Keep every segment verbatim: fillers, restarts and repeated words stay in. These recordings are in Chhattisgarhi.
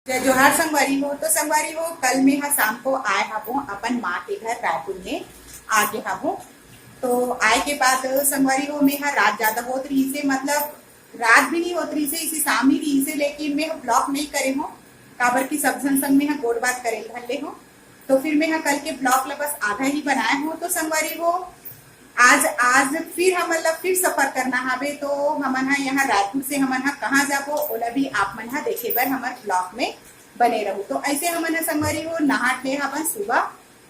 जय जोहार संगवारी हो। तो संगवारी हो, कल मैं ह शाम को आए हवों अपन माँ के घर रायपुर में, आ गे हवों। तो आए के बाद संगवारी हो, मैं ह रात ज्यादा होत रहिसे, मतलब रात भी नहीं होत रहिसे, इसी शाम ही रहिसे, लेकिन मैं ह vlog नहीं करे हों, काबर कि सब झन संग मैं ह गोठ बात करे धर ले हों। तो फिर मैं ह कल के vlog ला बस आधा ही बनाए हों। तो संगवारी हो, आज, आज फिर हमन ला फिर सफर करना हवे, तो हमन ह यहाँ रायपुर से हमन ह कहाँ जाबो, ओला भी आप मन ह देखे बर हमर vlog में बने रहू। तो ऐसे हमन ह संगवारी हो नहा ले हवन सुबह,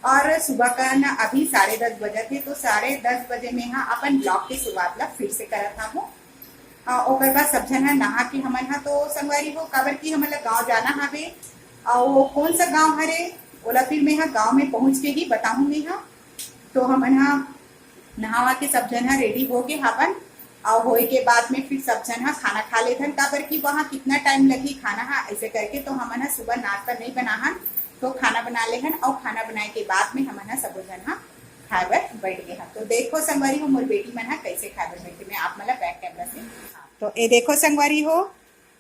और सुबह का न अभी साढ़े दस बजत हे, तो साढ़े दस बजे में ह अपन vlog के शुरुआत ला फिर से करत हवों। अ, ओकर बाद सब झन ह नहा के हमन ह तो संगवारी हो, काबर कि हमन ला गाँव जाना हवे, अउ वो कौन सा गाँव हरे, ओला फिर मैं ह गाँव में पहुँच के ही बताहूँ मैं ह। तो हमन ह नहावा के सब झन ह ready हो गे हवन, अउ होए के बाद में फिर सब झन ह खाना खा लेथन, काबर कि वहाँ कितना time लगही खाना ह, ऐसे करके। तो हमन ह सुबह नाश्ता नहीं बनाहन, तो खाना बना लेहन, अउ खाना बनाए के बाद में हमन ह सबो झन ह खाए बर बैठ गे हन। तो देखो संगवारी हो, मोर बेटी मन ह कैसे खाए बर बैठे, मैं आप मन ला back camera से। तो ए देखो संगवारी हो,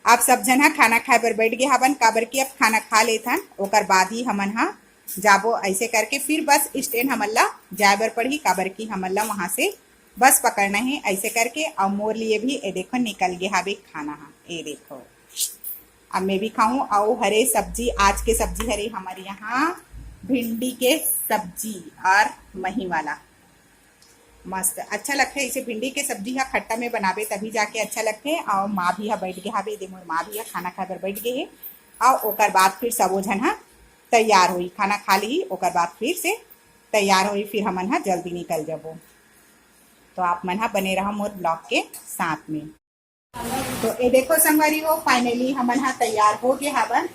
आप सब झन ह खाना खाए बर बैठ गे हवन, काबर कि अब खाना खा लेथन, ओकर बाद ही हमन ह जाबो। ऐसे करके फिर बस stand हमन ला जाए बर पड़ही, काबर कि हमन ला वहाँ से बस पकड़ना हे। ऐसे करके अउ मोर लिए भी ए देखो निकल गे हावे खाना ह, ए देखो। अब मैं भी खाहूँ। अउ हरे सब्जी, आज के सब्जी हरे हमर यहाँ भिंडी के सब्जी और मही वाला। मस्त अच्छा लगथे। इसे भिंडी के सब्जी हा खट्टा में बनाबे तभी जाके अच्छा लगथे। अउ माँ भी हा बैठ गे हावे, दे मोर माँ भी हा खाना खाए बर बैठ गे हे। अउ ओकर बाद फिर सबो झन हा तैयार होई, खाना खा ली, ओकर बाद फिर से तैयार होई, फिर हमन हा जल्दी निकल जाबो। तो आप मन हा बने रहा मोर vlog के साथ में। तो ए देखो संगवारी हो, finally हमन हा तैयार हो गे हावन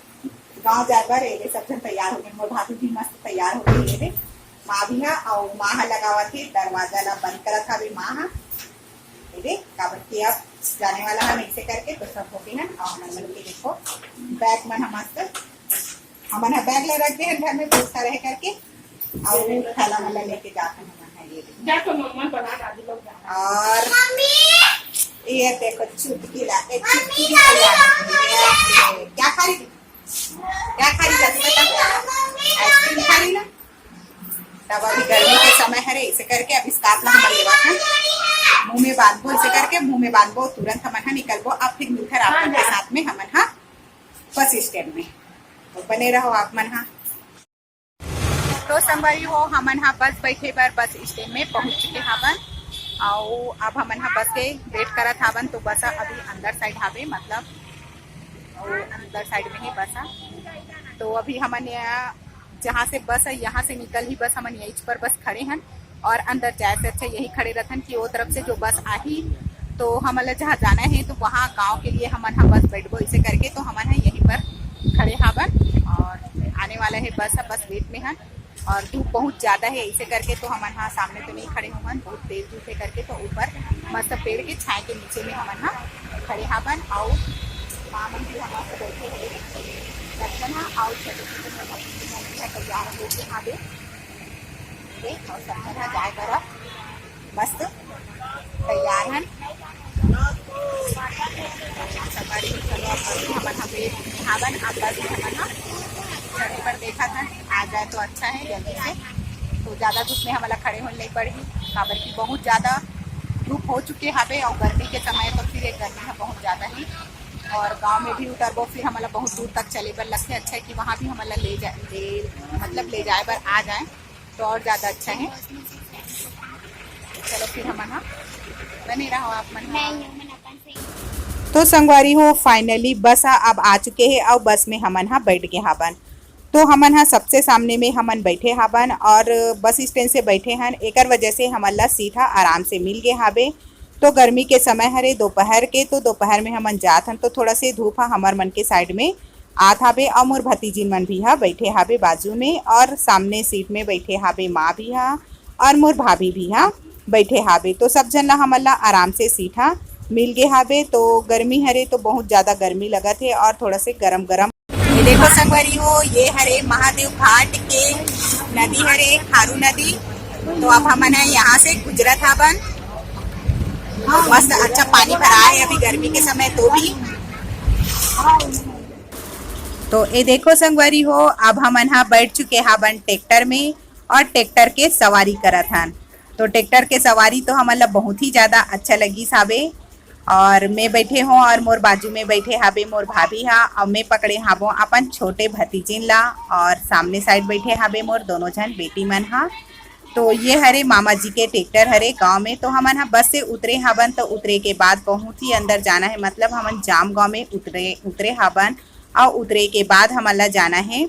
गाँव जाए बर। ए दे सब झन तैयार हो गे, मोर भाभी भी मस्त तैयार हो गे। ए दे माँ भी हा, अउ माँ हा लगावत हे दरवाजा ला, बंद करत हावे माँ हा। ए दे काबर कि अब जाने वाला हन, ऐसे करके तो सब हो गे हन। अउ हमन मन के देखो bag मन हा मस्त, हमन हा bag ला रख दे हन घर में, बहुत सारा हे करके। अउ थैला मन ला लेके जात हन हमन हा, ये देखो। जा तो मम्मा बना, दादी लोग जा। और ये देखो चुटकी ला, ए चुटकी भी तैयार हो गई है। क्या खा रही थी? क्या खा रही थी? बता। Ice cream खा रही ना? तब अभी गर्मी के समय हरे, ऐसे करके अब scarf ला हमन लेवा था, मुंह में बांधबो, ऐसे करके मुंह में बांधबो, तुरंत हमन हा निकलबो। अब फिर मिलथन आप मन के साथ में हमन हा बस stand में। तो बने रहो आप मन हा। तो संगवारी हो, हमन हा बस बैठे बर बस stand में पहुंच चुके हावन। अउ अब हमन हा बस के wait करत हावन। तो बस अभी अंदर side हावे, मतलब वो अंदर side में ही बस हा। तो अभी हमन यहाँ, जहाँ से बस है, यहाँ से निकल ही बस हमन यही पर बस खड़े हन। और अंदर जाए से अच्छा यही खड़े रहथन कि वो तरफ से जो बस आही, तो हमन ला जहाँ जाना है तो वहाँ गाँव के लिए हमन हा बस बैठबो, इसे करके तो हमन हा यहीं पर खड़े हावन। और आने वाला है बस, बस wait में हन। और धूप बहुत ज्यादा है, इसे करके तो हमन हा सामने तो नहीं खड़े होवन, बहुत तेज धूप है करके तो ऊपर मस्त पेड़ के छाए के नीचे में हमन हा खड़े हावन। अउ माँ मन भी हमन से बैठे हैं, दर्शन हा। अउ छोटे छोटे मोर बहिनी मन भी हा तैयार होके हावे। देख, अउ सब झन हा जाए बर मस्त तैयार हन। संगवारी हो, चलो, अब हमन हा wait में हावन, अब बस में हमन हा चढ़े बर देखत हन, आ जाए तो अच्छा है जल्दी से। तो ज्यादा धूप में हमन ला खड़े होए नहीं पड़ही, काबर कि बहुत ज्यादा धूप हो चुके हावे अउ गर्मी के समय तो फिर एक गर्मी हा बहुत ज्यादा ही। और गांव में भी उतरबो, फिर हमन ला बहुत दूर तक चले बर लगथे। अच्छा है कि वहाँ भी हमन ला ले जा, ले, मतलब ले जाए बर आ जाए तो और ज्यादा अच्छा है। चलो फिर हमन हा बने रहो आप मन हा। तो संगवारी हो, finally बस हा अब आ चुके हे अउ बस में हमन हा बैठ गे हावन। तो हमन हा सबसे सामने में हमन बैठे हावन और बस stand से बैठे हन, एकर वजह से हमन ला seat हा आराम से मिल गे हावे। तो गर्मी के समय हरे दोपहर के, तो दोपहर में हमन जात हन तो थोड़ा से धूप हा हमर मन के side में आत हावे अउ मोर भतीजिन मन भी हा बैठे हावे बाजू में और सामने seat में बैठे हावे माँ भी हा और मोर भाभी भी हा बैठे हावे। तो सब झन ला हमन ला आराम से seat हा मिल गे हावे। तो गर्मी हरे तो बहुत ज्यादा गर्मी लगत हे और थोड़ा से गरम गरम। ये देखो संगवारी हो, ये हरे महादेव घाट के नदी हरे, खारू नदी। तो अब हमन हा यहाँ से गुजरत हावन। मस्त अच्छा पानी भरा है अभी गर्मी के समय तो भी। तो ये देखो संगवारी हो, अब हमन हा बैठ चुके हाबन ट्रैक्टर में और ट्रैक्टर के सवारी करत हन। तो ट्रैक्टर के सवारी तो हमन ला बहुत ही ज्यादा अच्छा लगिस हाबे। और मैं बैठे हों और मोर बाजू में बैठे हाबे मोर भाभी हा, और मैं पकड़े हाबो अपन छोटे भतीजिन ला, और सामने साइड बैठे हाबे मोर दोनों झन बेटी मन हा। तो ये हरे मामा जी के ट्रैक्टर हरे गांव में। तो हमन हा बस से उतरे हाबन, तो उतरे के बाद बहुत ही अंदर जाना है, मतलब हमन जाम गांव में उतरे उतरे हाबन। और उतरे के बाद हमन ला जाना है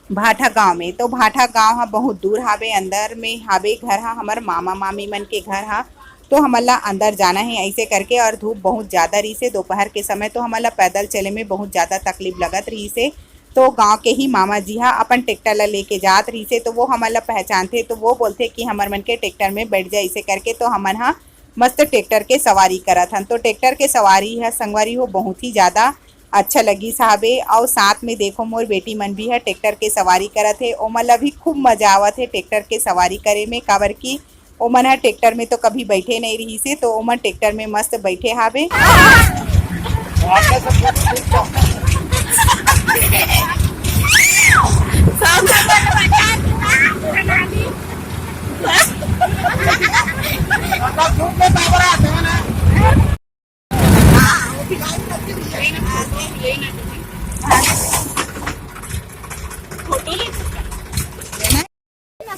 भाठा गांव में। तो भाठा गांव हा बहुत दूर हाबे, अंदर में हाबे घर हा, हमर मामा मामी मन के घर हा। तो हमन ला अंदर जाना है ऐसे करके। और धूप बहुत ज्यादा रहिसे दोपहर के समय, तो हमन ला पैदल चले में बहुत ज्यादा तकलीफ लगत रहिसे। तो गांव के ही मामा जी हा अपन ट्रैक्टर ला लेके जात रहिसे, तो वो हमन ला पहचानथे, तो वो बोलथे कि हमर मन के ट्रैक्टर में बैठ जा, ऐसे करके। तो हमन हा मस्त ट्रैक्टर के सवारी करत हन। तो ट्रैक्टर के सवारी हा संगवारी हो बहुत ही ज्यादा अच्छा लगिस हाबे। और साथ में देखो मोर बेटी मन भी हा ट्रैक्टर के सवारी करत हे, ओमन ला भी खूब मजा आवत हे ट्रैक्टर के सवारी करे में, काबर कि ओमन हा ट्रैक्टर में तो कभी बैठे नहीं रहिसे, तो ओमन ट्रैक्टर में मस्त बैठे हाबे।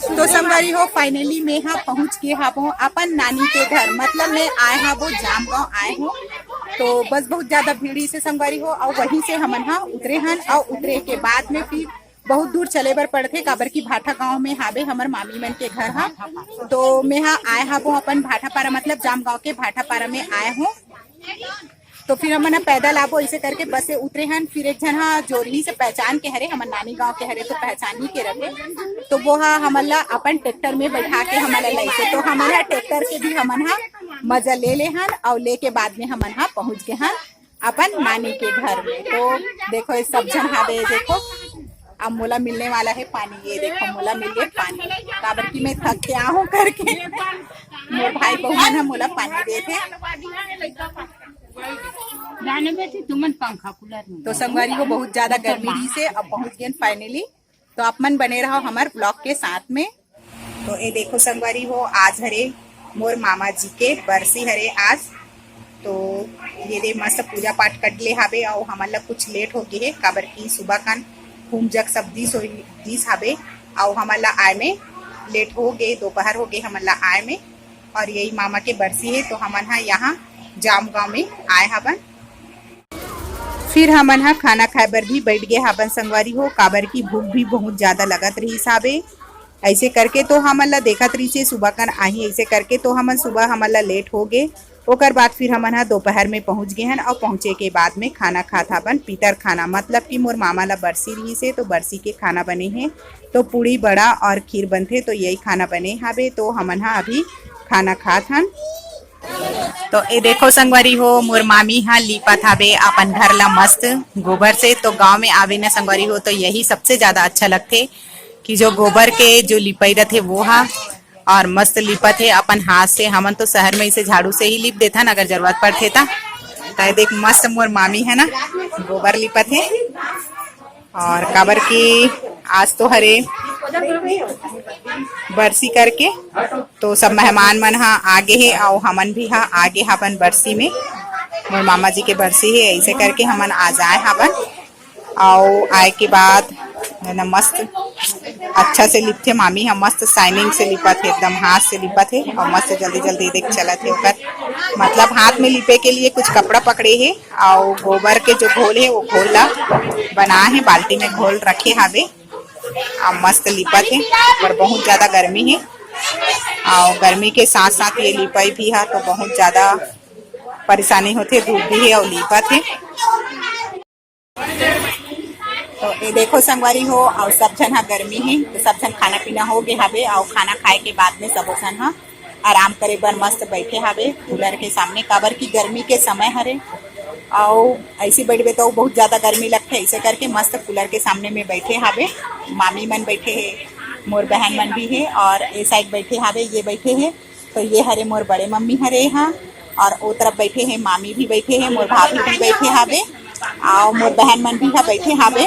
तो संगवारी हो, finally मैं हा पहुंच गे हाबो अपन नानी के घर, मतलब मैं आए हाबो जामगांव आए हूँ। तो बस बहुत ज्यादा भीड़ से संगवारी हो, और वहीं से हमन हा उतरे हन, और उतरे के बाद में फिर बहुत दूर चले बर पड़थे, काबर कि भाठा गांव में हाबे हमर मामी मन के घर हा। तो मैं हा आए हाबो अपन भाठापारा, मतलब जामगांव के भाठापारा में आए हूँ। तो फिर हमन ह पैदल आबो, ऐसे करके बस से उतरे हन। फिर एक झन हा जोरही से पहचान के हरे, हमर नानी गांव के हरे, तो पहचान ही के रहे, तो वो हा हमन ला अपन ट्रैक्टर में बैठा के हमन ला लाइसे। तो हमन हा ट्रैक्टर के भी हमन हा मजा ले ले हन, और लेके बाद में हमन हा पहुंच गए हन अपन नानी के घर में। तो देखो, ये सब झन हावे, देखो, अब मोला मिलने वाला है पानी। ये देखो, मोला मिल गए पानी, काबर कि मैं थक के आहूँ करके मोर भाई बहू मन ह मोला पानी देथे। जाने बेटी, तुमन पंखा कूलर में तो संगवारी हो, बहुत ज्यादा गर्मी रहिसे, अब पहुंच गए finally। तो आप मन बने रहो हमर vlog के साथ में। तो ये देखो संगवारी हो, आज हरे मोर मामा जी के बरसी हरे आज। तो ये दे मस्त पूजा पाठ कर ले हाबे, अउ हमन ला कुछ लेट हो गे हे, काबर कि सुबह कन हूम जग सब दिस होई, दिस हाबे, अउ हमन ला आए में लेट हो गे, दोपहर हो गे हमन ला आए में। और यही मामा के बरसी हे, तो हमन हा यहाँ जाम गांव में आए हाबन। फिर हमन हा खाना खाए बर भी बैठ गए हाबन संगवारी हो, काबर कि भूख भी बहुत ज्यादा लगत रहिस हाबे। ऐसे करके तो हमन ला देखत रहिसे सुबह कन आही, ऐसे करके तो हमन सुबह हमन ला लेट हो गे। ओकर बाद फिर हमन हा दोपहर में पहुंच गए हन, और पहुंचे के बाद में खाना खात हाबन पीतर खाना, मतलब कि मोर मामा ला बरसी रहिसे, तो बरसी के खाना बने हे, तो पूड़ी बड़ा और खीर बनथे, तो यही खाना बने हाबे। तो हमन हा अभी खाना खात हन। तो ए देखो संगवारी हो, मोर मामी हा लीपत हाबे अपन घर ला मस्त गोबर से। तो गांव में आवे ना संगवारी हो, तो यही सबसे ज्यादा अच्छा लगथे कि जो गोबर के जो लिपाई रथे वो हा, और मस्त लिपत हे अपन हाथ से। हमन तो शहर में इसे झाड़ू से ही लिप देथन अगर जरूरत पड़थे ता। तो ए देख मस्त मोर मामी है ना, गोबर लिपत हे। और काबर कि आज तो हरे बरसी करके, तो सब मेहमान मन हा आगे हे, अउ हमन भी हा आगे हाबन बरसी में। मोर मामा जी के बरसी हे, ऐसे करके हमन आ जाए हाबन। अउ आए के बाद है ना, मस्त अच्छा से लिपथे मामी हा, मस्त शाइनिंग से लिपत हे, एकदम हाथ से लिपत हे, अउ मस्त जल्दी जल्दी देख चलत हे ओकर, मतलब हाथ में लिपे के लिए कुछ कपड़ा पकड़े हे। अउ गोबर के जो घोल हे, वो घोल ला बनाए हे, बाल्टी में घोल रखे हावे। अउ मस्त लिपत हे, पर बहुत ज्यादा गर्मी हे। अउ गर्मी के साथ साथ ये लिपाई भी हा, तो बहुत ज्यादा परेशानी होथे, धूप भी हे अउ लिपत हे। तो ये देखो संगवारी हो, अउ सब झन हा गर्मी हे, तो सब झन खाना पीना हो गे हावे, अउ खाना खाए के बाद में सबो झन हा आराम करे बर मस्त बैठे हावे कूलर के सामने, काबर की गर्मी के समय हरे, अउ ऐसी बैठबे तो बहुत ज्यादा गर्मी लगथे। ऐसे करके मस्त कूलर के सामने में बैठे हावे। मामी मन बैठे हे, मोर बहन मन भी हे, और ए साइड बैठे हावे, ये बैठे हे, तो ये हरे मोर बड़े मम्मी हरे हा, और ओ तरफ बैठे हे, मामी भी बैठे हे, मोर भाभी भी बैठे हावे। अउ मोर बहन मन भी हा बैठे हाबे,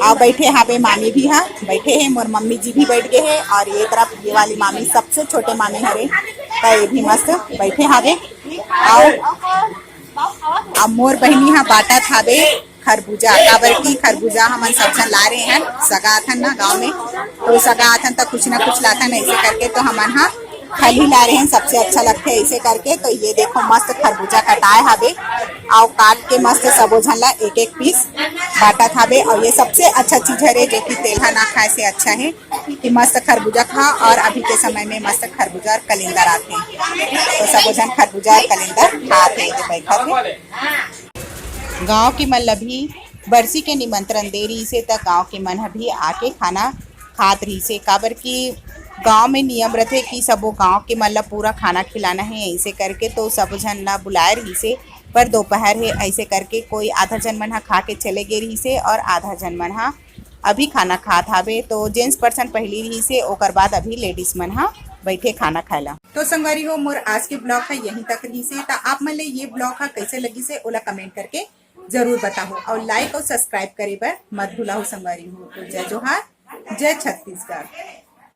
अउ बैठे हाबे, मामी भी हा बैठे हे, मोर मम्मी जी भी बैठ गए हे, अउ ये तरफ ये वाली मामी सबसे छोटे मामी हरे, त ये भी मस्त बैठे हाबे। अउ अब मोर बहिनी हा बांटत हाबे खरबूजा, काबर कि खरबूजा हमन सब झन ला रहे हन, सगा आथन ना गांव में, तो सगा आथन त कुछ ना कुछ लाथन, ऐसे करके तो हमन हा खली ला रहे हन, सबसे अच्छा लगथे ऐसे करके। तो ये देखो मस्त खरबूजा कटाए हाबे, अउ काट के मस्त सबो झन ला एक एक पीस बांटत हाबे। अउ ये सबसे अच्छा चीज हरे जो कि तेलहा ना खाए से अच्छा है कि मस्त खरबूजा खा, अउ अभी के समय में मस्त खरबूजा अउ कलिंदर आथे, तो सबो झन खरबूजा अउ कलिंदर खात हे, जो बैठत हे। गांव के मन ल भी बरसी के निमंत्रण दे रहिस हे, त गांव के मन ह भी आके खाना खात रहिस हे, काबर कि गांव में नियम रथे कि सबो गांव के मन ल पूरा खाना खिलाना है, ऐसे करके तो सब झन ला बुलाए रहिस हे। पर दोपहर हे, ऐसे करके कोई आधा झन मन ह खा के चले गे रहिस हे अउ आधा झन मन ह अभी खाना खात हाबे। तो जेंट्स पर्सन पहली रहिस हे, ओकर बाद अभी लेडीज मन ह बैठे खाना खाए ला। तो संगवारी हो, मोर आज के ब्लॉग ह यहीं तक रहिस हे। त आप मन ले ये ब्लॉग ह कैसे लगिस हे, ओला कमेंट करके जरूर बताहू, अउ लाइक अउ सब्सक्राइब करे बर मत भुलाहू संगवारी हो। तो जय जोहार, जय छत्तीसगढ़।